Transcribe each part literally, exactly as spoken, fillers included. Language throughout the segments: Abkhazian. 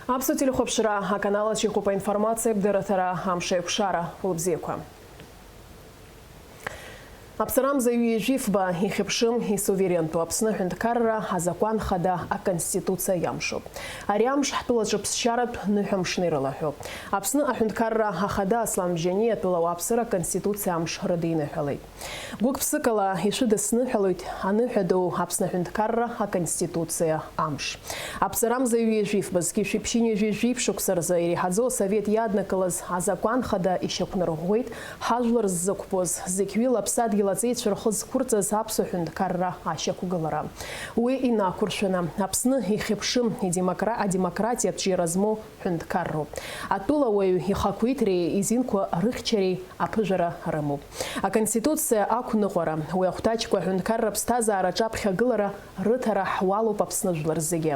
Аԥсуа телехәаԥшра аканал аҿы иҟоуп аинформациатә дырраҭара Амш аиқәшара. Улыбзиақәа. Аԥсарамза ҩажәифба ихьыԥшым исуверентәу Аԥсны аҳәынҭқарра азакәан хада, аконституциа иамшуп. Ари амш ҳтәылаҿы ԥсшьаратә ныҳәа мшны ирылаҳәоуп. Аԥсны аҳәынҭқарра ахада Аслан Бжьаниа атәыла ауааԥсыра аконституциа амш рыдиныҳәалеит. Гәык-ԥсыкала ишәыдысныҳәалоит аныҳәа ду Аԥсны аҳәынҭқарра аконституциа амш. Аԥсарамза ҩажәифба зқьи жәшәи ԥшьынҩажәи жәиԥшь шықәса рзы иреиҳаӡоу асовет иаднакылаз азакәан хада ишьақәнарӷәӷәеит ҳажәлар ззықәԥоз, зегь ҩыла аԥсадгьыл аҵеицәа рхы зқәырҵаз аԥсуа ҳәынҭқарра ашьақәгылара. Уи инақәыршәаны, Аԥсны ихьыԥшым идемокра-, адемократиатә ҿиара змоу ҳәынҭқарроуп. Атәылауаҩ ихақәиҭреи изинқәа рыхьчареи аԥыжәара рымоуп. Аконституциа ақәныҟәара, уи ахәҭаҷқәа аҳәынҭқарра ԥсҭазаара аҿаԥхьагылара рыҭара ҳуалуп Аԥсны жәлар зегьы.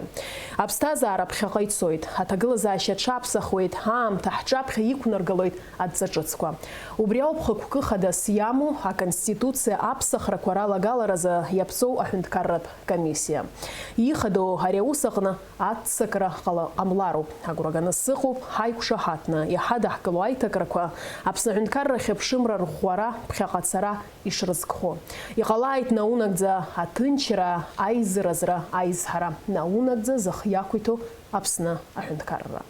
Аԥсҭазаара ԥхьаҟа ицоит, аҭагылазаашьа аҽаԥсахуеит, аамҭа ҳҿаԥхьа иқәнаргалоит адҵа ҿыцқәа. Убри ауп хықәкы хадас иамоу Аконституциа аԥсахрақәа ралагаларазы иаԥҵоу аҳәынҭқарратә комиссиа. Ихадоу ари аус аҟны аццакра ҟала-, ҟамлароуп. Агәра ганы сыҟоуп, ҳаиқәшаҳаҭны иҳадаҳкыло аиҭакрақәа Аԥсны аҳәынҭқарра ахьыԥшымра рӷәӷәара ԥхьаҟа ацара ишрызкхо. Иҟалааит наунагӡа аҭынчра, аизыразра, аизҳара, наунагӡа зых иақәиҭу Аԥсны аҳәынҭқарра.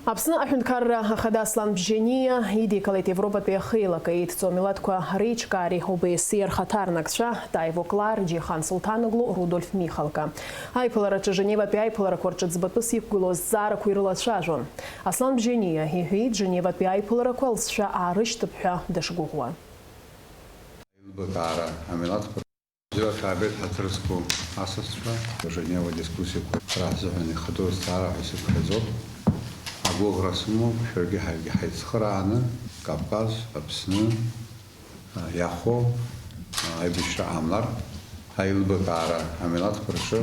Аԥсны аҳәынҭқарра ахада Аслан Бжьаниа идикылеит Европатәи ахеилак еидҵоу амилаҭқәа реиҿкаареи ОБСЕ рхаҭарнакцәа Тайво Клар, Џьихан Сулҭаноглу, Рудольф Михалка. Аиԥылараҿы Женеватәи аиԥыларақәа рҿы ӡбатәыс иқәгылоу азҵаарақәа ирылацәажәон. Аслан Бжьаниа иҳәеит, Женеватәи аиԥыларақәа лҵшәа аарышьҭып ҳәа дышгәыӷуа. Аилибакаара амилаҭқәа. Бзиала шәаабеит, ҳаҭыр зқәу асасцәа. Женева дискуссиақәа раҳзыҳәан ихадоу зҵаара ҳәа сыԥхьаӡоуп. Агәыӷра сымоуп, шәаргьы ҳаргьы ҳаицхырааны, Кавказ, Аԥсны, а, иахәо, а, аибашьра ҟамлар, аилибакаара амилаҭқәа рҿы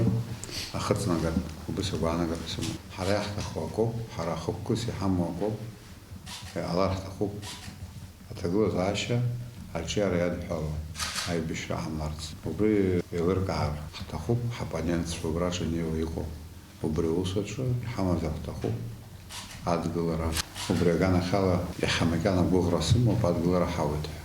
ахыҵнагатә, убас агәаанагара сымоуп. Ҳара иаҳҭаху акоуп, ҳара хықәкыс иҳамоу акоуп. Иҟалар ҳҭахуп аҭагылазаашьа аҿиара иадҳәало аибашьра ҟамларц. Убри еилыркаар ҳҭахуп, ҳоппонентцәа убра Женева иҟоуп. Убри аус аҿы иҳамазар ҳҭахуп адгылара. Убри аганахьала иаҳа макьана агәыӷра сымоуп адгылара ҳауеит ҳәа.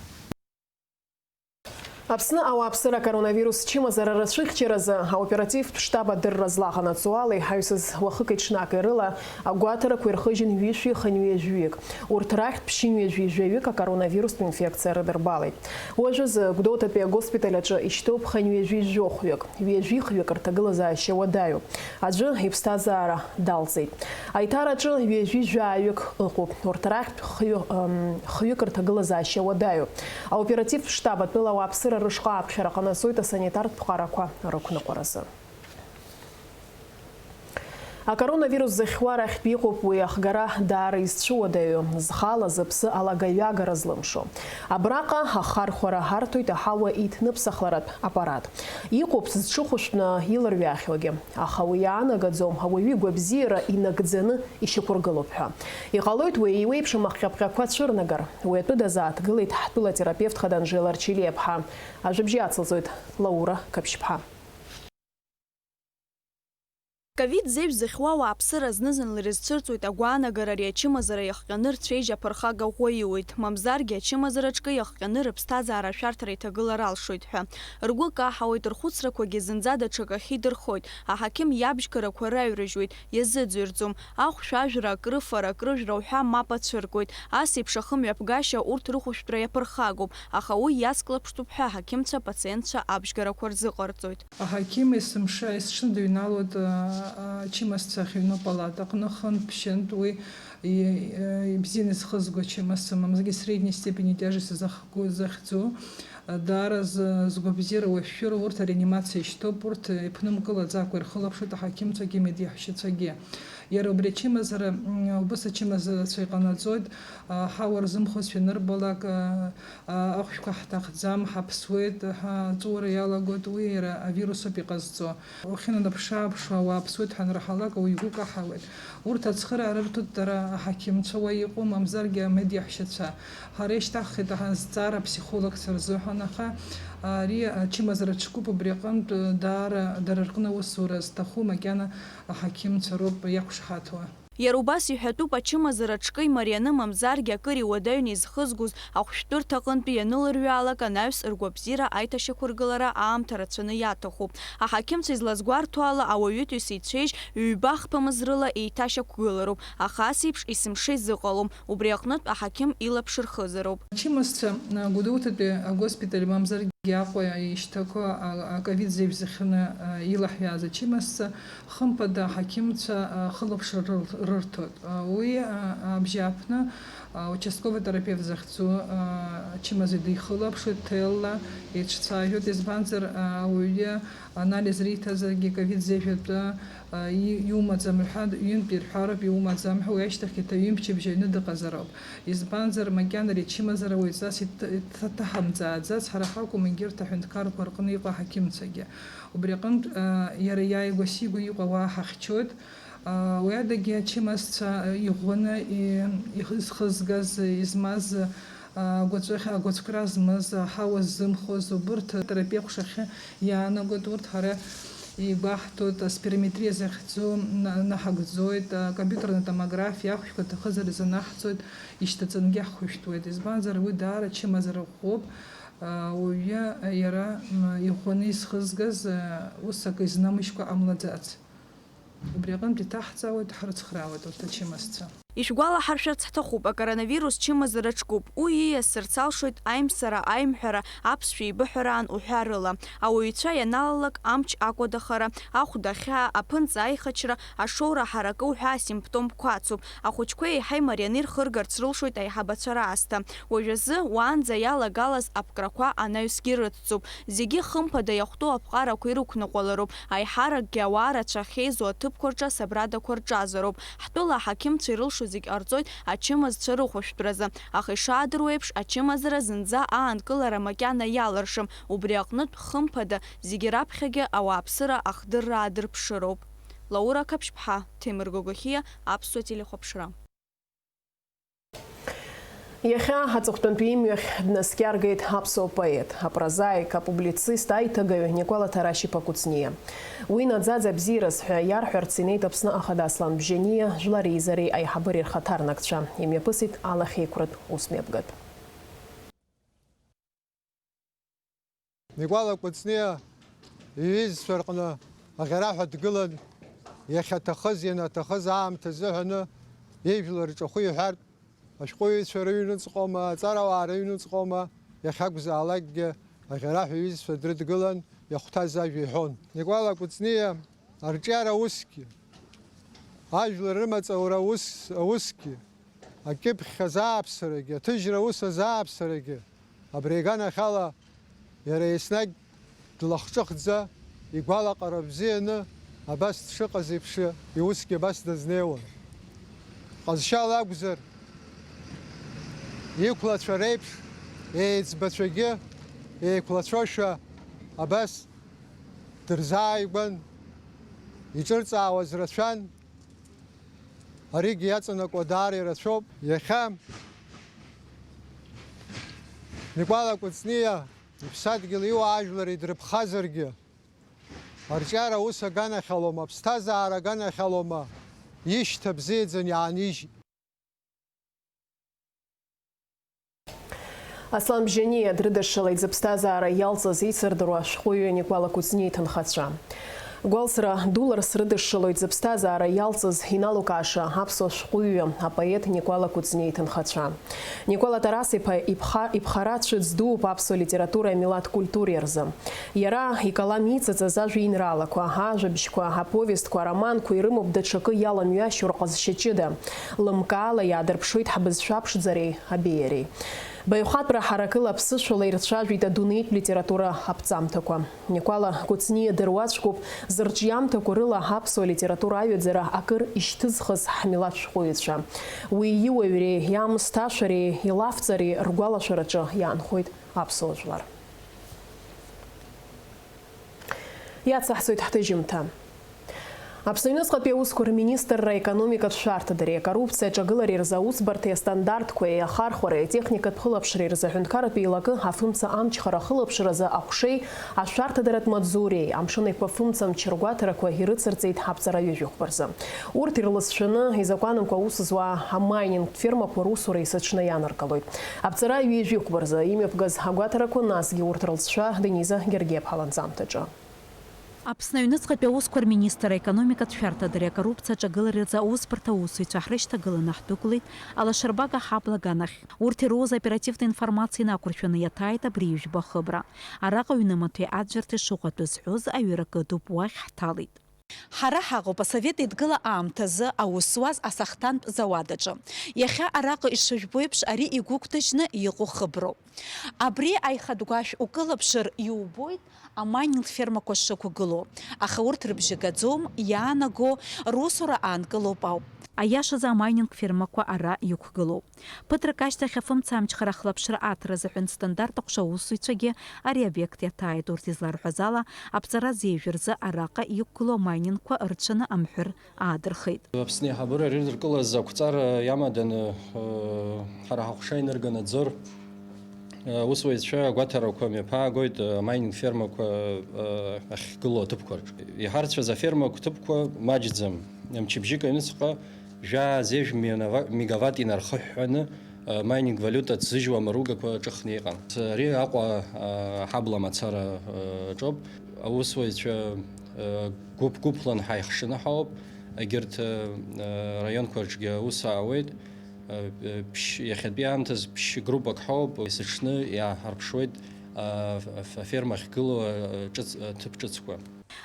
Аԥсны ауааԥсыра акоронавирус чымазара рацәыхьчаразы аоперативтә штаб адырра злаҟанаҵо ала, иҳаҩсыз уахыки-ҽнаки рыла агәаҭарақәа ирхыжьын ҩышәи хынҩажәаҩык. Урҭ рахьтә ԥшьынҩажәи жәаҩык акоронавирустә инфекциа рыдырбалеит. Уажәазы Гәдоуҭатәи агоспиталь аҿы ишьҭоуп хынҩажәи жәохәҩык, ҩажәихҩык рҭагылазаашьа уадаҩуп. Аӡәы иԥсҭазаара далҵит. Аиҭараҿы ҩажәи жәаҩык ыҟоуп. Урҭ рахьтә хҩы-, ым, хҩык рҭагылазаашьа уадаҩуп. Аоперативтә штаб атәыла ауааԥсыра рышҟа аԥхьара ҟанаҵоит асанитартә ԥҟарақәа рықәныҟәаразы. Акоронавирус зыхьуа рахьтә иҟоуп уи ахгара даара изцәыуадаҩу, зхала зыԥсы алагаҩагара злымшо. Абраҟа ахархәара арҭоит аҳауа иҭныԥсахларатә аппарат. Иҟоуп зҽыхәышәтәны илырҩаахьоугьы, аха уи иаанагаӡом ауаҩы игәабзиара инагӡаны ишьақәыргылоуп ҳәа. Иҟалоит уи еиуеиԥшым ахҟьаԥҟьақәа цәырнагар. Уи атәы дазааҭгылеит ҳтәыла атерапевт хада Анжела Арчелиаԥҳа. Ажәабжьы ацылҵоит Лаура Қаԥшьԥҳа. Ковид зеижә зыхьуа ауааԥсыра зны-зынла ирызцәырҵуеит агәаанагара ари ачымазара иахҟьаны рцәеижь аԥырхага ӷәӷәа иуеит, мамзаргьы ачымазара ҿкы иахҟьаны рыԥсҭазаара ашәарҭара иҭагылар алшоит ҳәа. Ргәы каҳауеит, рхәыцрақәагьы зынӡа даҽакахь идырхоит, аҳақьым иабжьгарақәа раҩрыжьуеит, иазыӡырҩӡом, ахәшә ажәра, акрыфара, акрыжәра уҳәа мап ацәыркуеит, ас еиԥш ахымҩаԥгашьа урҭ рыхәышәтәра иаԥырхагоуп, аха уи иацклаԥштәуп ҳәа аҳақьымцәа апациентцәа абжьгарақәа рзыҟарҵоит. Аҳақьым есымша, есҽны дыҩналоит, а, а, ачымазцәа ахьыҩноу апалата аҟны, хынтә, ԥшьынтә, уи и-, и-, ибзианы изхызго ачымазцәа, мамзаргьы средней степени тяжести захго-, захьӡу, а, даара зы-, згәабзиара уашәшәыроу урҭ ареанимациа ишьҭоуп, урҭ иԥнымкылаӡакәа ирхылаԥшуеит аҳақьымцәагьы, амедиаҳәшьацәагьы. Иара убри ачымазара, м, убыс ачымазарацәа иҟанаҵоит, а, ҳауа рзымхозшәа анырбалак, а, а, ахәшәқәа ҳҭахӡам, ҳаԥсуеит, ҳа-, аҵәуара иалагоит, уи иара авирусоуп иҟазҵо. Уахьынанаԥшы-ааԥшуа ауаа ԥсуеит ҳәа анраҳалак, ауаҩ игәы каҳауеит. Урҭ ацхыраара рырҭоит дара аҳақьымцәа уа иҟоу, мамзаргьы амедиаҳәшьацәа. Ҳара ишьҭаҳхит аҳазҵаара аԥсихологцәа рзыҳәан, аха ари ачымазара ҽкуп, убри аҟынтә даара дара рҟны аусура зҭаху макьана аҳақьымцәа роуп иақәшаҳаҭуа. Иара убас иҳәатәуп, ачымазара ҽкы имарианы, мамзаргьы акыр иуадаҩны изхызгоз ахәшәтәырҭаҟынтәи ианылырҩаалак анаҩс ргәабзиара аиҭашьақәыргылара аамҭа рацәаны иаҭахуп. Аҳақьымцәа излазгәарҭо ала, ауаҩытәыҩса ицәеижь ҩба хԥа мыз рыла еиҭашьақәгылароуп, аха ас еиԥш есымша изыҟалом, убри аҟнытә аҳақьым илаԥш рхызароуп. Ачымазцәа, а, Гәдоуҭатәи агоспиталь мамзаргьы Аҟәа ишьҭақәа, а, аковид зеижә зыхьны, а, илаҳәаз ачымазцәа, хымԥада аҳақьымцәа, а, хылаԥшра рыр-, рырҭоит. А, уи, а, абжьааԥны, а, участковый терапевт захьӡу, а, ачымазаҩ дихылаԥшуеит, ҭелла еицәцәажәоит, избанзар, а, ауаҩы анализ риҭазаргьы ковид зеижәатәы, а, и-, иумаӡам ҳәа, ҩынтә ирҳәароуп иумаӡам ҳәа, уи ашьҭахьгьы ҭаҩымчыбжь аҩны дыҟазароуп. Избанзар, макьана ари ачымазара уаҩҵас иҭ-, иҭаҳамҵааӡац, ҳара ҳакәым, егьырҭ аҳәынҭқарқәа рҟны иҟоу аҳақьымцәагьы. Убри аҟынтә, а, иара иааигәа-сигәа иҟоу ауаа ҳахьчоит. А, уи адагьы ачымазцәа, а, иӷәӷәаны и-, ихы-, изхызгаз, измаз, а, агәаҵәахь-, агәаҵәкра змаз, аҳауа ззымхоз, убырҭ атерапевт ҟәшахьы иаанагоит. Урҭ ҳара игәаҳҭоит, аспирометриа захьӡу на-, наҳагӡоит, акомпиутерная томографиа ахәшәқәа аҭахызар изанаҳҵоит, ишьҭаҵангьы ҳхәышәтәуеит. Избанзар, уи даара ачымазара ӷәӷәоуп. Ауаҩы иара, м, иӷәӷәаны изхызгаз, ус акы изнамыжькәа ҟамлаӡац. Убри аҟынтә иҭаҳҵаауеит, ҳрыцхраауеит урҭ ачымазцәа. Ишәгәалаҳаршәарц ҳҭахуп, акоронавирус чымазара ҽкуп. Уи ииасырц алшоит аимсара, аимҳәара, аԥсшәа еибыҳәараан уҳәа рыла. Ауаҩцәа ианалалак, амч акәадахара, ахәда ахьаа, аԥынҵа аихачра, ашоура ҳаракы уҳәа асимптомқәа ацуп. Ахәыҷқәа еиҳа имарианы ирхыргарц рылшоит аиҳабацәа раасҭа. Уажәазы уаанӡа иалагалаз аԥкрақәа анаҩсгьы рыцуп. Зегьы хымԥада иахәҭоу аԥҟарақәа ирықәныҟәалароуп. Аиҳаракгьы ауаа рацәа ахьеизо аҭыԥқәа рҿы асабрадақәа рҿазароуп. Ҳтәыла аҳақьымцәа ирылшо зегь ҟарҵоит ачымазцәа рыхәышәтәразы. Аха ишаадыруа еиԥш, ачымазара зынӡа аанкылара макьана иалыршым. Убри аҟнытә, хымԥада, зегьы раԥхьагьы ауааԥсыра ахдырра аадырԥшыроуп. Лаура Қаԥшьԥҳа, Ҭемыр Гогохиа, Аԥсуа телехәаԥшра. Иахьа аҵыхәтәантәи имҩахь днаскьаргеит аԥсуа поет, апрозаик, апублицист, аиҭагаҩ Никәала Ҭарашь-иԥа Кәыҵниа. Уи наӡаӡа бзиараз ҳәа иарҳәарц инеит Аԥсны Ахада Аслан Бжьаниа, Жәлари Зареи аиҳабыреи рхаҭарнакцәа. Имҩаԥысит алахьеиқәратә усмҩаԥгатә. Никәала Кәыҵниа иҩызцәа рҟны аӷьараҳәа дгылан, иахьаҭахыз, ианаҭахыз аамҭа азыҳәаны ижәлар рҿахәы иҳәартә, ашәҟәыҩҩцәа рыҩнуҵҟоума, аҵарауаа рыҩнуҵҟоума, иахьакәзаалакгьы аӷьараҳәа иҩызцәа дрыдгылан, иахәҭаз ажәа иҳәон. Никәала Кәыҵниа арҿиара усгьы, ажәлар рымаҵ аура ус, аусгьы, акьыԥхь азааԥсарагьы, аҭыжьра ус азааԥсарагьы, абри аганахьала иара еснагь длахҿыхӡа, игәалаҟара бзианы абас дшыҟаз еиԥш, иусгьы абас дазнеиуан. Ҟазшьала акәзар, иқәлацәа реиԥш, еиҵбацәагьы еиқәлацәоушәа абас дырзааигәан, иҿырҵаауаз рацәан, аригьы иаҵанакуа даара ирацәоуп. Иахьа Никәала Кәыҵниа иԥсадгьыл иуаажәлар идрыԥхазаргьы, арҿиара ус аганахьалома, аԥсҭазаара аганахьалома, ишьҭа бзиаӡаны иаанижьит. Аслан Бжьаниа дрыдышшылеит зыԥсҭазаара иалҵыз еицырдыруа ашәҟәыҩҩы Никәала Кәыҵниа иҭынхацәа. Гәалсра дуларс рыдышшылоит зыԥсҭазаара иалҵыз иналукааша аԥсуа шәҟәыҩҩы, апоет Никәала Кәыҵниа иҭынхацәа. Никәала Тарас-иԥа иԥха-, иԥхара цәыӡ дууп аԥсуа литературеи амилаҭ культуреи рзы. Иара икалам иҵыҵыз ажәеинраалақәа, ажәабжьқәа, аповестқәа, ароманқәа ирымоуп даҽакы иаламҩашьо рҟазшьа ҷыда. Лымкаала иаадырԥшуеит ҳбызшәа аԥшӡареи абеиареи. Баҩхатәра ҳаракыла аԥсышәала ирцәажәеит адунеитә литература аԥҵамҭақәа. Никәала Кәыҵниа дыруаӡәкуп, зырҿиамҭақәа рыла аԥсуа литература аҩаӡара акыр ишьҭызхыз ҳмилаҭ шәҟәыҩҩцәа. Уи иуаҩреи, иаамысҭашәареи, илавҵареи ргәалашәараҿы иаанхоит аԥсуа жәлар. Иацаҳҵоит ҳҭыжьымҭа. Аԥсны аҩныҵҟатәи аусқәа рминистрра аекономикатә шәарҭадареи акоррупциа аҿагылареи рзы аусбарҭеи астандартқәеи ахархәареи атехникатә хылаԥшреи рзы аҳәынҭқарратә еилакы афымца амчхара ахылаԥшразы аҟәшеи ашәарҭадаратә маҵзуреи амшын еиқәа фымца амч ргәаҭарақәа ирыцырҵеит ҳаԥҵара ҩажәихәба рзы. Урҭ ирласшәаны, изакәанымкәа аус зуа амайнинг фермақәа русура есыҽны ианаргалоит. Аԥҵара ҩажәихәба рзы имҩаԥгаз агәаҭарақәа насгьы урҭ рлҵшәа Дениза Гергиаԥҳа ланҵамҭаҿы. Аԥсны аҩныҵҟатәи аусқәа рминистр, аекономикатә шәарҭадареи акоррупциа аҿагылареи рзы аусбарҭа аусзуҩцәа ҳрышьҭагыланы ҳдәықәлеит Алашарбага ҳабла аганахь. Урҭ ироуз оперативтә информациа инақәыршәаны иаҭааит абри ҩажәба хыбра. Араҟа ҩнымаҭәеи аӡәӡәарҭеи шыҟоу атәы зҳәоз аҩыра кыдуп, уахь ҳҭалеит. Ҳара ҳаҟоуп Асовет Еидгыла аамҭазы аус зуаз асахҭантә зауад аҿы. Иахьа араҟа ишыжәбо еиԥш, ари игәыгәҭажьны иҟоу хыброуп. Абри аихатә гәашә укылаԥшыр, иубоит амайнинг фермақәа шықәгылоу, аха урҭ рыбжьы гаӡом, иаанаго русура аанкылоуп ауп. Аиашазы, амайнинг фермақәа ара иқәгылоуп. Ԥыҭрак ашьҭахь афымца амчхара ахылаԥшра аҭара азыҳәан стандарт аҟәша аусзуҩцәагьы ари аобиект иаҭааит. Урҭ изларҳәаз ала, аԥҵара зеижә рзы араҟа иқәгылоу амайнингқәа ырҽаны амҳәыр аадырхеит. Аԥсны аиҳабыра ирыдыркылаз ақәҵара иамаданы, ыы, ҳара ҳаҟәша инырганаӡор, ыы, аусуҩцәа агәаҭарақәа мҩаԥаагоит, ыы, амайнинг фермақәа, ыы, ахьгылоу аҭыԥқәа рҿы. Иҳарцәаз афермақәа ҭыԥқәа маҷӡам. Мчыбжьык аҩныҵҟа жәаа зежә мегава-, мегаватт инархыҳәҳәаны, ы, майнинг валиута ҭзыжьуа амаругақәа ҿыхны иҟан. Ари Аҟәа, ы, ҳабла мацара, ы, аҿоуп. Аусуҩцәа, ы, гәыԥ-гәыԥлан ҳаихшаны ҳауп. Егьырҭ, ы, ы, раионқәа рҿгьы аус аауеит. Ы, ы, ԥшь-, иахьатәи аамҭаз ԥшь-группак ҳауп. Есыҽны иааҳарԥшуеит, ы, аф-, аферма ахьгылоу, ы, ҿыц, ы, ҭыԥ ҿыцқәа.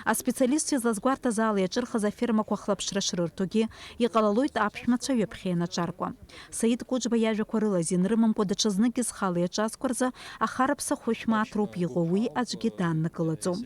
Аспециалистцәа излазгәарҭаз ала, иаҿырхыз афермақәа ахылаԥшра шрырҭогьы, иҟалалоит аԥшәмацәа ҩаԥхьа ианаҿаркуа. Саид Кәыџьба иажәақәа рыла, азин рымамкәа даҽазныкгьы зхала иаҿазкуа рзы ахараԥса хәышә мааҭроуп иҟоу, уи аӡәгьы дааннакылаӡом.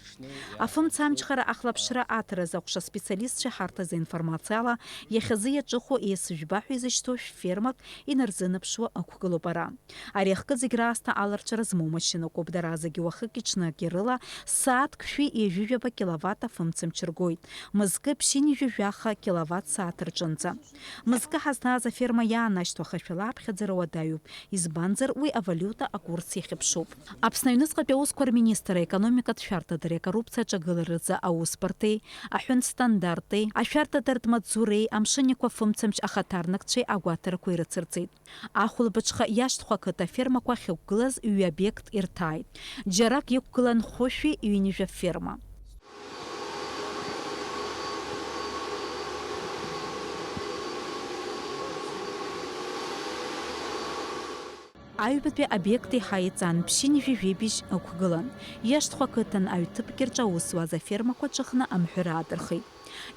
Афымца амчхара ахылаԥшра аҭара азы аҟәша аспециалистцәа иҳарҭаз аинформациала, иахьазы иаҿыху есыжәба ҳәа изышьҭоу шә-фермак инарзынаԥшуа ықәгылоуп ара. Ари ахкы зегь раасҭа аларҵәара змоу машьынақәоуп, дара зегьы уахыки-ҽнаки рыла сааҭк шәи ҩажәижәаба киловатт афымцамч ргоит, мызкы ԥшьынҩажәи жәаха киловатт сааҭ рҿынӡа. Мызкы ҳазҭааз аферма иаанашьҭуа ахашәала аԥхьаӡара уадаҩуп, избанзар, уи авалиута акурс иахьыԥшуп. Аԥсны аҩныҵҟатәи аусқәа рминистр, аекономикатә шәарҭадареи акоррупциа аҿагылареи рзы аусбарҭеи, аҳәынҭ стандарти, ашәарҭадаратә маҵзуреи, амшын еиқәа афымцамч ахаҭарнакцәеи агәаҭарақәа ирыцырҵеит. Ахәылбыҽха Иашҭхәа ақыҭа афермақәа ахьықәгылаз ҩ-обиект ирҭааит. Џьарак иқәгылан хәышәи ҩынҩажәа ферма. Аҩбатәи обиект еиҳа иҵан, ԥшьынҩажәи жәибжь ықәгылан. Иашҭхәа ақыҭан аҩҭыԥгьы рҿы аус зуаз афермақәа ҿыхны амҳәыр аадырхеит.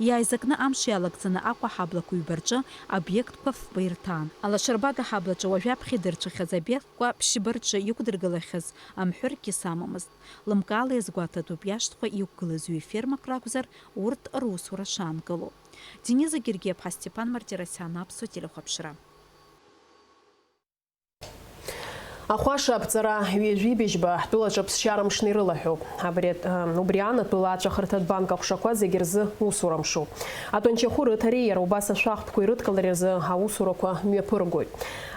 Иааизакны амш иалагӡаны Аҟәа ҳаблақәа ҩба рҿы обиектқәа фба ирҭаан. Алашарбага ҳаблаҿы уажәаԥхьа идырцәахьаз обиектқәа ԥшьба рҿы иқәдыргылахьаз амҳәыргьы самамызт. Лымкаала иазгәаҭатәуп Иашҭхәа иқәгылаз ҩ-фермак ракәзар, урҭ русура шаанкылоу. Дениза Гергиаԥҳа, Степан Мартиросиан, Аԥсуа телехәаԥшра. Ахәаша аԥҵара ҩажәи быжьба ҳтәылаҿы ԥсшьара мшны ирылаҳәоуп. Абри, ы, убри аан атәыла аҵәахырҭатә банк аҟәшақәа зегьы рзы усура мшуп. Атәанчахәы рыҭареи иара убас ашәахтәқәа ирыдкылареи рзы аусурақәа мҩаԥыргоит.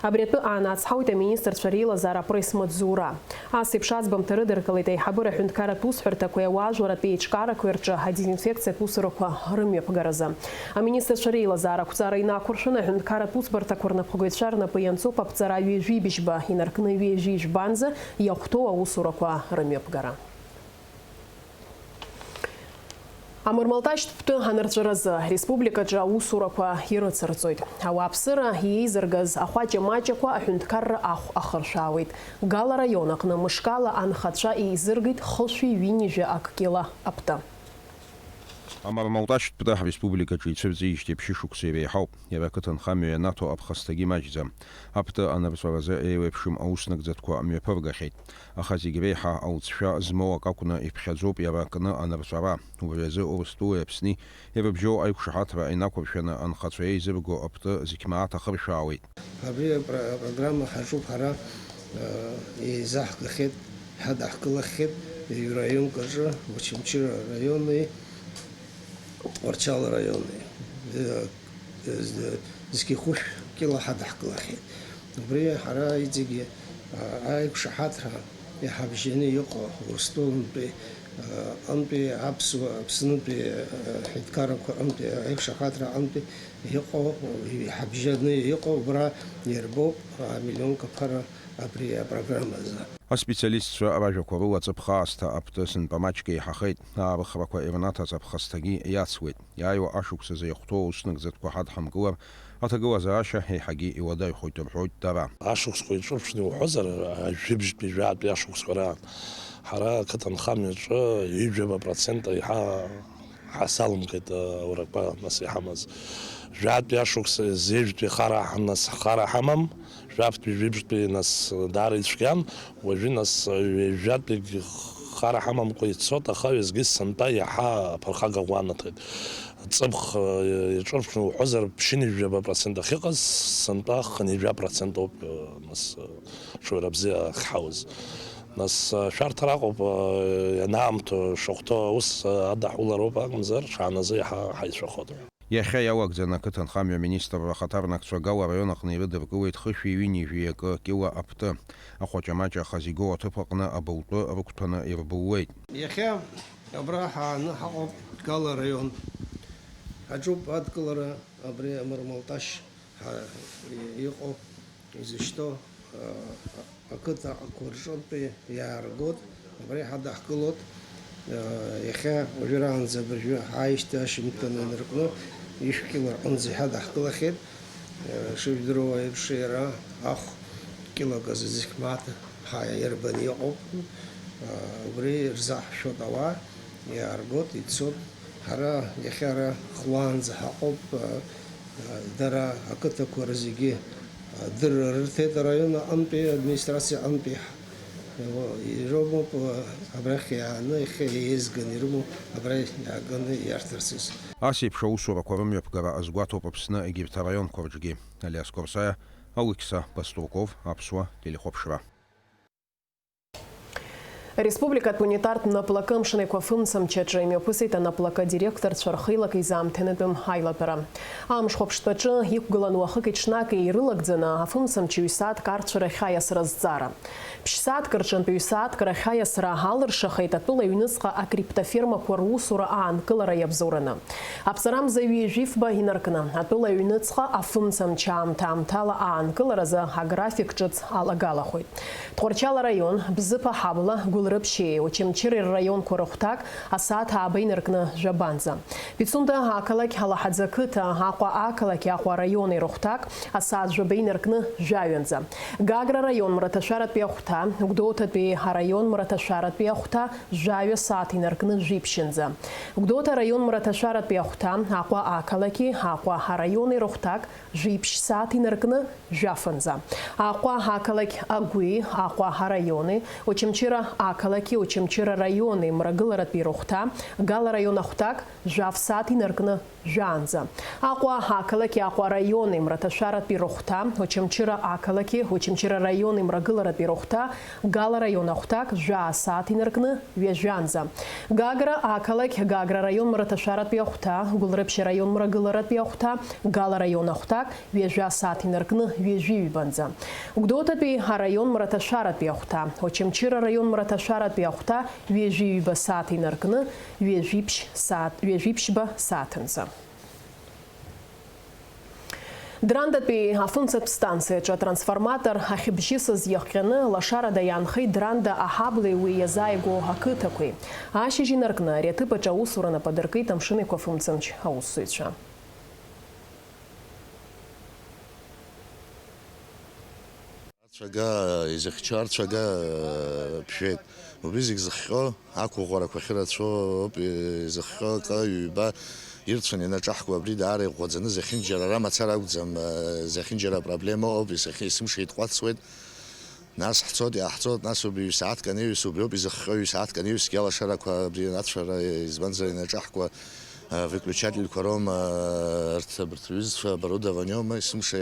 Абри атәы аанацҳауеит аминистрцәа реилазаара апресс-маҵзура. Ас еиԥш аӡбамҭа рыдыркылеит аиҳабыра аҳәынҭқарратә усҳәарҭақәеи ауаажәларратә еиҿкаарақәеи рҿы адезинфекциатә усурақәа рымҩаԥгаразы. Аминистрцәа реилазаара ақәҵара инақәыршәаны, аҳәынҭқарратә усбарҭақәа рнапхгаҩцәа рнапы ианцоуп аԥҵара ҩажәи быжьба инаркны ҩажәи жәбанӡа иахәҭоу аусурақәа рымҩаԥгара. Амырмалташьтә ԥтәы анырҵәаразы ареспубликаҿы аусурақәа ирыцырҵоит. Ауааԥсыра иеизыргаз ахәаҷа маҷақәа аҳәынҭқарра ахә ахыршәаауеит. Гала араион аҟны мышкала анхацәа еизыргеит хышәи ҩынҩажәи акы кьыла аԥтәы. Амармалташьтә пты ҳреспубликаҿы ицәырҵижьҭеи ԥшьышықәса иреиҳауп. Иара ақыҭанхамҩа ианаҭо аԥхасҭагьы маҷӡам. Апты анырҵәаразы еиуеиԥшым ауснагӡатәқәа мҩаԥыргахьеит. Аха зегь реиҳа алҵшәа змоу акы акәны иԥхьаӡоуп иара акны анырҵәара. Убри азы Урыстәылеи Аԥсни ирыбжьоу аиқәшаҳаҭра инақәыршәаны анхацәа еизырго апты зқьмаа ҭахыршәаауеит. Абри апро-, апрограмма ҳаҿуп ҳара, э, еизаҳгахьеит, ҳадаҳкылахьеит ҩ-раионк аҿы, Очамчыра раиони Тҟәарчал раиони, э, э, зқьи хәышә кьыла ҳадаҳкылахьеит. Убри ҳара иҵегьы, а, аиқәшаҳаҭра иҳабжьаны иҟоу Урыстәылантәи, а, антәи аԥсуа, Аԥснытәи, а, ҳәынҭқаррақәа рынтәи аиқәшаҳаҭра антәи иҟоу, иҳабжьаны иҟоу убра ирбоуп амиллионк аԥара абри апрограммазы. Аспециалистцәа ражәақәа рыла ҵыԥх аасҭа апты сынтәа маҷк еиҳахеит. Аарыхрақәа ирнаҭаз аԥхасҭагьы иацлеит. Иааиуа ашықәсазы иахәҭоу ауснагӡатәқәа ҳадҳамкылар, аҭагылазаашьа еиҳагьы иуадаҩхоит рҳәоит дара. Ашықәсқәа иҿырԥшны иуҳәозар, жәибжьтәи-жәаатәи ашықәсқәа раан ҳара ақыҭанхамҩаҿы ҩажәа процент еиҳа ҳасалымгеит, аурақәа нас иҳамаз. Жәаатәи ашықәс зежәтәи хара ҳ-, нас хара ҳамам, жәафтәи жәибжьтәи нас даара ицәгьан, уажәы нас ҩажәатәигь хара ҳамамкәа ицоит, аха уеизгьы сынтәа иаҳа аԥырхага ӷәӷәа анаҭоит. Ҵыԥх, э, иҿырԥшны уҳәозар, ԥшьынҩажәаба процент ахьыҟаз, сынтәа хынҩажәа процент ауп, э, нас, э, ҽаҩра бзиа ахьҳауз. Нас, э, шәарҭара аҟоуп, э, ианаамҭоу шахәҭоу аус, э, адаҳулароуп акәымзар, ҽааназы иаҳа ҳаицәахоит. Иахьа иалагӡаны ақыҭанхамҩа аминистрра ахаҭарнакцәа Гала араион аҟны ирыдыркылеит хышәи ҩынҩажәи акы кьыла апты. Ахәаҷамаҷа ахазы игоу аҭыԥ аҟны абылтәы рықәҭәаны ирбылуеит. Иахьа абра ҳааны ҳаҟоуп Гала араион. Ҳаҿуп адкылара абри амармалташь ҳа-, иҟоу, изышьҭоу, а-, ақыҭақәа рҿынтәи иааргоит, абра иҳадаҳкылоит. Иахьа уажәраанӡа абыржәы ҳааижьҭеи ашьыжьымҭан инаркны ишә кьыла рҟынӡа иҳадаҳкылахьеит. Шыжәдыруа еиԥш, иара ахә кьылак азы зқьмаҭ ҳа ирбан иҟоуп. Убри ирзаҳшәоит ауаа, иааргоит, ицоит. Ҳара иахьа ара хәлаанӡа ҳаҟоуп. Дара ақыҭақәа рзегьы адырра рырҭеит араион аҟынтәи, администрациа аҟынтәи. Ироумоуп абрахь иааны, иахьа еизганы ирымоу абра иааганы иарҭарц азы. Ас еиԥш аусурақәа рымҩаԥгара азгәаҭоуп Аԥсны егьырҭ араионқәа рҿгьы. Алиас Корсаиа, Алықьса Баструков, Аԥсуа телехәаԥшра. Ареспубликатә унитартә наплакы амшын еиқәафымцамч аҿы имҩаԥысит анаплакы адиректорцәа рхеилак еизаамҭанытәым аилатәара. Амш хәаԥштәаҿы иқәгылан уахыки-ҽнаки ирылагӡаны афымцамч ҩ-сааҭк арцәарахь аиасра азҵаара. Ԥшь-сааҭк рҿынтә ҩ-сааҭк рахь аиасра алыршахеит атәыла аҩныҵҟа акриптофермақәа русура аанкылара иабзоураны. Аԥҵарамза ҩажәи фба инаркны, атәыла аҩныҵҟа афымцамч аамҭа-аамҭала аанкыларазы аграфик ҿыц алагалахоит. Тҟәарчал араион, Бзыԥ аҳабла, Гәылрыԥшьи Очамчыреи рраионқәа рыхәҭак асааҭ ааба инаркны жәабанӡа. Пицунда ақалақь, Алаҳаӡа қыҭа, Аҟәа ақалақь, Аҟәа араиони рыхәҭак асааҭ жәаба инаркны жәаҩанӡа. Гагра араион мраҭашәаратәи ахәҭа, Гәдоуҭатәи араион мраҭашәаратәи ахәҭа, жәаҩа сааҭ инаркны жәиԥшьынӡа. Гәдоуҭа араион мраҭашәаратәи ахәҭа, Аҟәа ақалақьи Аҟәа араиони рыхәҭак, жәиԥшь сааҭ инаркны жәафынӡа. Аҟәа ақалақь Агәи, Аҟәа араиони, Очамчыра ақалақьи Очамчыра араиони мрагыларатәи рыхәҭа, Гала араион ахәҭак, жәаф сааҭ инаркны жәаанӡа. Аҟәа ақалақьи Аҟәа араиони мраҭашәаратәи рыхәҭа, Очамчыра ақалақьи Очамчыра араиони мрагыларатәи рыхәҭа, Гала араион ахәҭак, жәаа сааҭ инаркны ҩажәанӡа. Гагра ақалақь, Гагра араион мраҭашәаратәи ахәҭа, Гәылрыԥшь араион мрагыларатәи ахәҭа, Гала араион ахәҭак, ҩажәа сааҭ инаркны ҩажәи ҩбанӡа. Гәдоуҭатәи араион мраҭашәаратәи ахәҭа, Очамчыра араион мраҭашәаратәи ахәҭа, ҩажәи ҩба сааҭ инаркны ҩажәи ԥшь сааҭ, ҩажәи ԥшьба сааҭынӡа. Драндатәи афымцатә станциаҿы атрансформатор ахьыбжьысыз иахҟьаны лашарада иаанхеит Дранда аҳаблеи уи иазааигәоу ақыҭақәеи. Ашьыжь инаркны ари аҭыԥ аҿы аусура нап адыркит амшын еиқәафымцамч аусзуҩцәа. Цәага изыхьчар, цәага, э, ԥжәеит. Убри зегь зыхҟьо, ақәыӷәӷәарақәа ахьырацәоу ауп изыхҟьо, акы, ҩба ирцәаны ианаҿаҳкуа, абри даара иӷәӷәаӡаны зехьынџьара ара мацара акәӡам, зехьынџьара апроблема ыҟоуп, исымша итҟәацуеит. Нас ҳцоит, иааҳцоит, нас убри ҩ-сааҭк анаҩс, убриоуп изыхҟьо, ҩ-сааҭк анаҩсгьы алашарақәа абри ацәара, избанзар, ианаҿаҳкуа, выключательқәа роума, арҭ абарҭ рҩызцәа оборудованиоума, есымша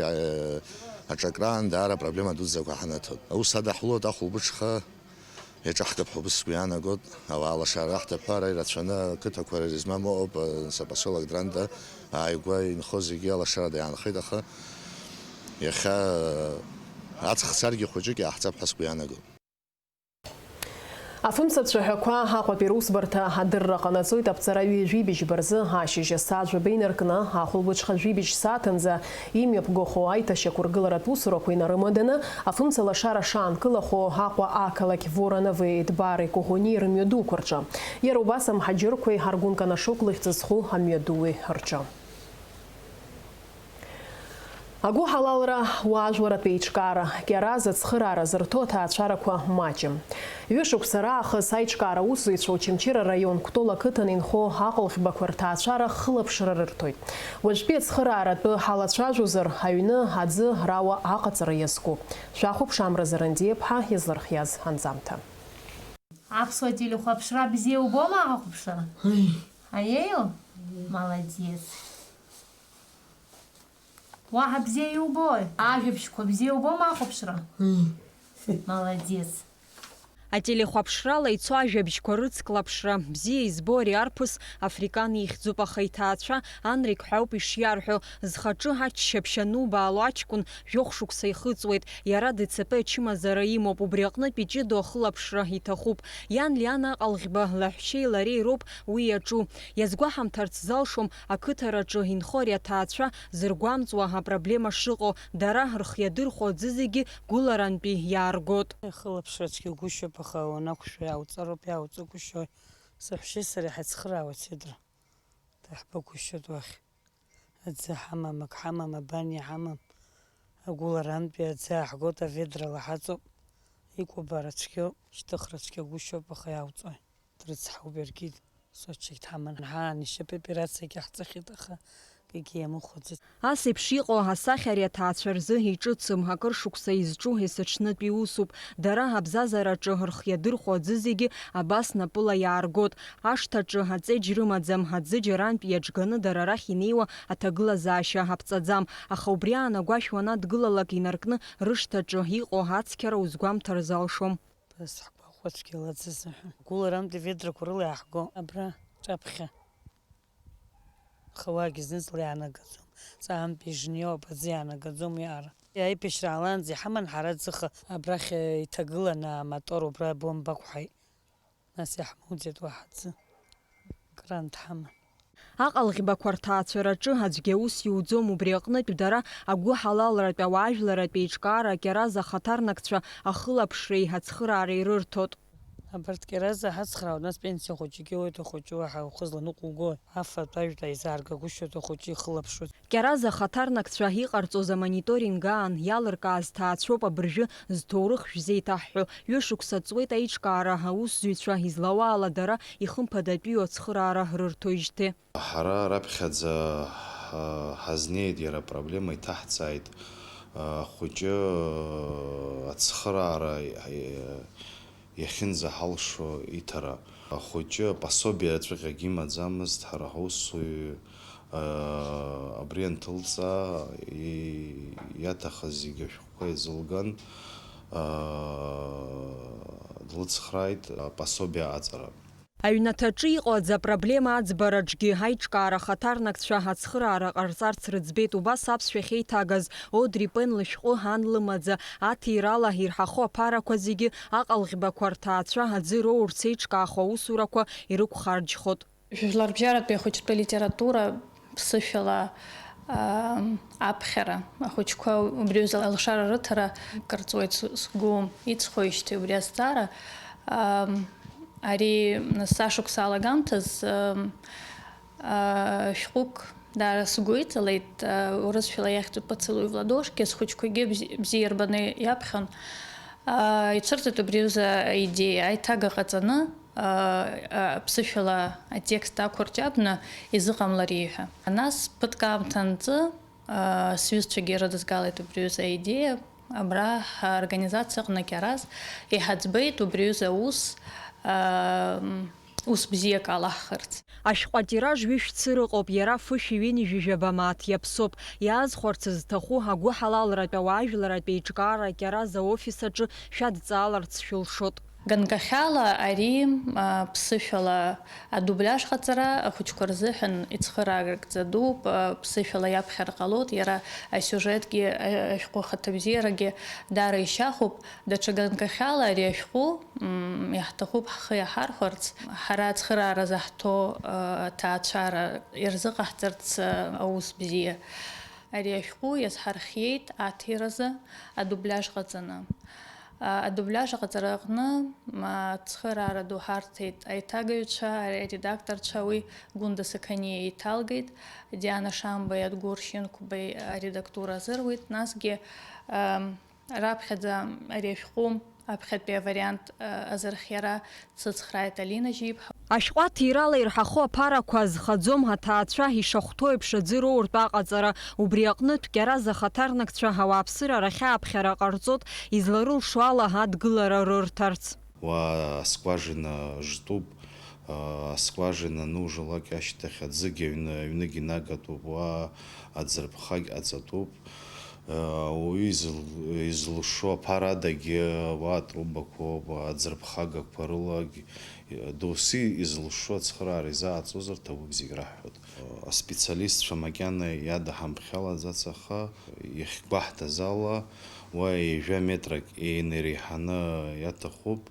аҿакраан даара апроблема дуӡӡақәа ҳанаҭоит. Аус адаҳулоит ахәылбыҽха. Иаҿаҳкып ҳәа убыс сгәы иаанагоит, ауаа алашара раҳҭап ҳәа, ара ирацәаны ақыҭақәа змам ыҟоуп, нас апосолок Дранда ааигәа инхо зегьы алашарада иаанхеит, аха иахьа аҵх царгьы хәыҷык иааҳҵап ҳәа сгәы иаанагоит. Афымца цәаҳәақәа Аҟәатәи русбарҭа адырра ҟанаҵоит аԥҵара ҩажәи быжьба рзы ашьыжь асааҭ жәаба инаркны ахәылбыҽха жәибжь сааҭынӡа имҩаԥгахо аиҭашьақәыргыларатә усурақәа инарымаданы, афымца лашара шаанкылахо Аҟәа ақалақь Воронови, Дбари Коӷонии рымҩадуқәа рҿы. Иара убас амҳаџьырқәеи Аргәын Канашок лыхьӡ зху амҩадуи рҿы. Агәыҳалалра, уаажәларратә еиҿкаара, Кьараз ацхыраара зырҭо аҭаацәарақәа маҷым. Ҩышықәса раахыс аиҿкаара аусзуҩцәа Очамчыра раион Кәтол ақыҭан инхо аҟалӷьбақәа рҭаацәара хылаԥшра рырҭоит. Уажәтәи ацхырааратәы ҳалацәажәозар, аҩны, аӡы, рауа аҟаҵара иазку. Шәахәаԥш, Амра Зарандиаԥҳа иазлырхиаз анҵамҭа. Аԥсуа телехәаԥшра бзиа убома ахәаԥшра? Аиеи? Молодец. Уаҳа бзиа иубои? Ажәабжьқәа бзиа убома ахәаԥшра? Молодец. Ателехәаԥшрала ицо ажәабжьқәа рыцклаԥшра. Бзиа избо ари арԥыс, Африкан ихьӡуп, аха иҭаацәа Анрик ҳәа ауп ишиарҳәо. Зхаҿы аччаԥшь анубаало аҷкәын жәохә шықәса ихыҵуеит. Иара ДЦП ачымазара имоуп, убри аҟнытә иҷыдоу ахылаԥшра иҭахуп. Иан Лиана Аҟалӷьба лаҳәшьеи лареи роуп уи иаҿу. Иазгәаҳамҭарц залшом, ақыҭараҿы инхо ари аҭаацәа зыргәамҵуа апроблема шыҟоу, дара рхы иадырхәо аӡы зегьы гәыларантәи иааргоит. Ахылаԥшра цәгьагәышьоуп, аха уанақәшәо иаауҵароуп, иаауҵагәышьои. Саҳәшьеи сареи ҳацхыраауеит, Седра. Даҳбагәышьоит уахь. Аӡы ҳамам, ак ҳамам, абан иҳамам. Агәыларантәи аӡы ааҳгоит, аведрала ҳаҵоуп. Икәабара цәгьоуп, шьҭыхра цәгьагәышьоуп, аха иаауҵои. Дрыцҳауп иаргьы, соччагь дҳаман. Ҳаан, ишьапы операциагьы ҳҵахьеит, аха акгьы иамыхәаӡеит. Ас еиԥш иҟоу асахьа ари аҭаацәа рзы иҿыцым, акыр шықәса изҿу есыҽнытәи усуп. Дара абзазараҿы рхы иадырхәо аӡы зегьы абас напыла иааргоит. Ашҭаҿы аҵеџь рымаӡам, аӡы џьарантә иаҿганы дара рахь инеиуа аҭагылазаашьа аԥҵаӡам, аха убри аан агәашә уанадгылалак инаркны рышҭаҿы иҟоу ацқьара узгәамҭар залшом. Абас ҳгәахәуа цәгьала аӡы азыҳәан. Гәыларантәи ведрақәа рыла иааҳго абра ҿаԥхьа. Хауаагьы зны-зынла иаанагаӡом. Ҵаантәи ижны иоуп, аӡы иаанагаӡом иаара. Аибашьра аалаанӡа иҳаман ҳара аӡыха, абрахь иҭагыланы амотор убра бомба ақәҳаит. Нас иаҳмоуӡеит уаҳа аӡы. Кран дҳаман. Аҟалӷьбақәа рҭаацәараҿы аӡәгьы аус иуӡом, убри аҟнытә дара агәыҳалалратә ауаажәларратә еиҿкаара Кьараз ахаҭарнакцәа ахылаԥшреи ацхыраареи рырҭоит. Абарҭ Кьараз ҳацхраауеит, нас пенсиа хәыҷык иоуеит, ахәыҷы уаҳа ухы зланыҟәугои? Афатә ажәтә аизааргагәышьоит, ахәыҷы ихылаԥшуеит. Кьараз ахаҭарнакцәа иҟарҵоз амониторинг аан иалыркааз ҭаацәоуп абыржәы зҭоурых шәзеиҭаҳҳәо. Ҩышықәса ҵуеит аиҿкаара аусзуҩцәа излауаала дара ихымԥадатәиу ацхыраара рырҭоижьҭеи. Ҳара раԥхьаӡа, а, ҳазнеит, иара апроблема иҭаҳҵааит, а, ахәыҷы, а, ацхыраара, а, иахьынӡаҳалшо иҭара. Ахәыҷы апособиа ҵәҟьагь имаӡамызт, ҳара ҳусзуҩ, а, абри анҭылҵаа, и-, иаҭахыз зегьы ашәҟәқәа еизылган, а, длыцхрааит апособиа аҵара. Аҩнаҭаҿы иҟоу аӡы апроблема аӡбараҿгьы аиҿкаара ахаҭарнакцәа ацхыраара ҟарҵарц рыӡбеит, убас аԥсшәа ахьеиҭагаз Одри Пен лышәҟәы Ан лымаӡа аҭирала ирҳахо аԥарақәа зегьы аҟалӷьбақәа рҭаацәа аӡы роурц еиҿкаахо аусурақәа ирықәхарџьхоит. Жәларбжьаратәи ахәыҷтәы литература ԥсышәала, аа, аԥхьара, ахәыҷқәа убри азы алшара рыҭара акыр ҵуеит с-, сгәы иҵхоижьҭеи убри азҵаара. Аа, ари нас ашықәс алагамҭаз, аа, аа, шәҟәык даара сгәы иҵалеит, аа, урысшәала иахьӡуп «Поцелуй в ладошки», схәыҷқәагьы бзи-, бзиа ирбаны иаԥхьон. Ицәырҵит убри аҩыза аидеиа, аиҭага ҟаҵаны, ԥсышәала атекст ақәырҷабны изыҟамлари ҳәа. Нас ԥыҭк аамҭа анҵы, сҩызцәагьы ирыдызгалеит убри аҩыза аидеиа, абра ҳорганизациаҟны Кьараз иҳаӡбеит убри аҩыза аус, ус бзиак алаҳхырц. Ашәҟәы атираж ҩышә цыра ыҟоуп, иара фышәи ҩынҩажәи жәаба мааҭ иаԥсоуп. Иаазхәарц зҭаху агәыҳалалратә ауаажәларратә еиҿкаара Кьараз аофис аҿы шәадҵааларц шәылшоит. Ганкахьала ари, а, ԥсышәала адубляж ҟаҵара ахәыҷқәа рзыҳәан ицхыраарак ҵадуп, а, ԥсышәала иаԥхьар ҟалоит, иара асиужетгьы, а, ашәҟәы ахаҭабзиарагьы даара ишьахәуп. Даҽа ганкахьала ари ашәҟәы, м, иаҳҭахуп ҳхы иаҳархәарц. Ҳара ацхырааразы ҳҭоу, а, аҭаацәара ирзыҟаҳҵарц, а, аус бзиа. Ари ашәҟәы иазҳархиеит аҭиразы адубляж ҟаҵаны. А, адубляж аҟаҵара аҟны, м, ацхыраара ду ҳарҭеит аиҭагаҩцәа, аредакторцәа, уи Гәында Сақаниа иҭалгеит, Диана Шамбеи, Адгәыр Шьынқәбеи аредактура азыруит, насгьы, ам, раԥхьаӡа ари ашәҟәы аԥхьатәи авариант, а, азырхиара дсыцхрааит Алина Жьиԥҳа. Ашәҟәы аҭирала ирҳахо аԥарақәа азхаӡом, аҭаацәа ишахәҭоу еиԥш аӡы роуртә аҟаҵара, убри аҟнытә Кьараз ахаҭарнакцәа ауааԥсыра рахь ааԥхьара ҟарҵоит, изларылшо ала адгылара рырҭарц. Уа аскважина жтуп, а, аскважина нужалак ашьҭахь аӡыгь аҩны, аҩныгь инагатәуп, уа аӡырԥхагь ҟаҵатәуп. Уаҩы изыл-, изылшо аԥара адагьы, уа атрубақәоуп, аӡырԥхагақәа рылагь, доусы изылшо ацхыраара изааӡозар, ҭабуп зегь раҳҳәоит. Аспециалистцәа макьана иадаҳамԥхьалаӡац, аха иахьгәаҳҭаз ала, уа ҩажәа метрак еинереиҳаны иаҭахуп.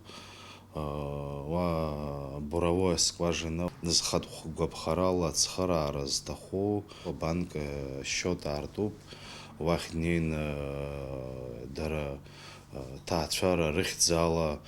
Уа буровое скважина, зхатә гәаԥхарала ацхыраара зҭаху, абанк счет аартуп, уахь днеины дара ҭаацәара рыхьӡала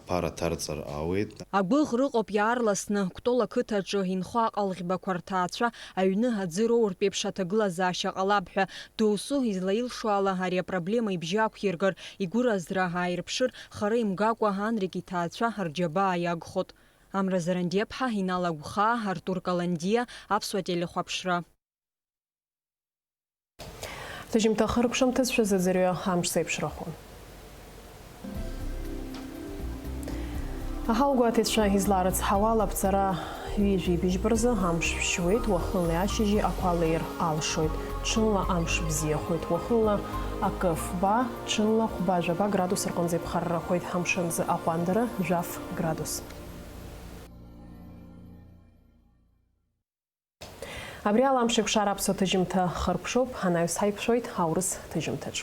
ԥара ҭарҵар ауеит. Агәыӷра ыҟоуп иаарласны Кәтол ақыҭаҿы инхо аҟалӷьбақәа рҭаацәа аҩны аӡы роуртә еиԥш аҭагылазаашьа ҟалап ҳәа. Доусу излаилшо ала, ари апроблема ибжьы ақәиргар, игәыразра ааирԥшыр, хара имгакәа Анрик иҭаацәа рџьабаа иагхоит. Амра Зарандиаԥҳа, Инал Агәхаа, Артур Каландиа, Аԥсуа телехәаԥшра. Ҭыжьымҭа хыркәшамҭаз шәазыӡырҩы амш зеиԥшрахо. Аҳауагәаҭаҩцәа изларыцҳауа ала, аԥҵара ҩажәи быжьба рзы амш шәшьуеит, уахынлеи ашьыжьи ақәа леир алшоит. Ҽынла амш бзиахоит, уахынла акы фба, ҽынла хәба-жәаба градус рҟынӡа иԥхаррахоит, амшын азы аҟәандара жәаф градус. Абри ала амш еиқәшара аԥсуа ҭыжьымҭа хыркәшоуп, анаҩс ҳаиқәшәоит аурыс ҭыжьымҭаҿ.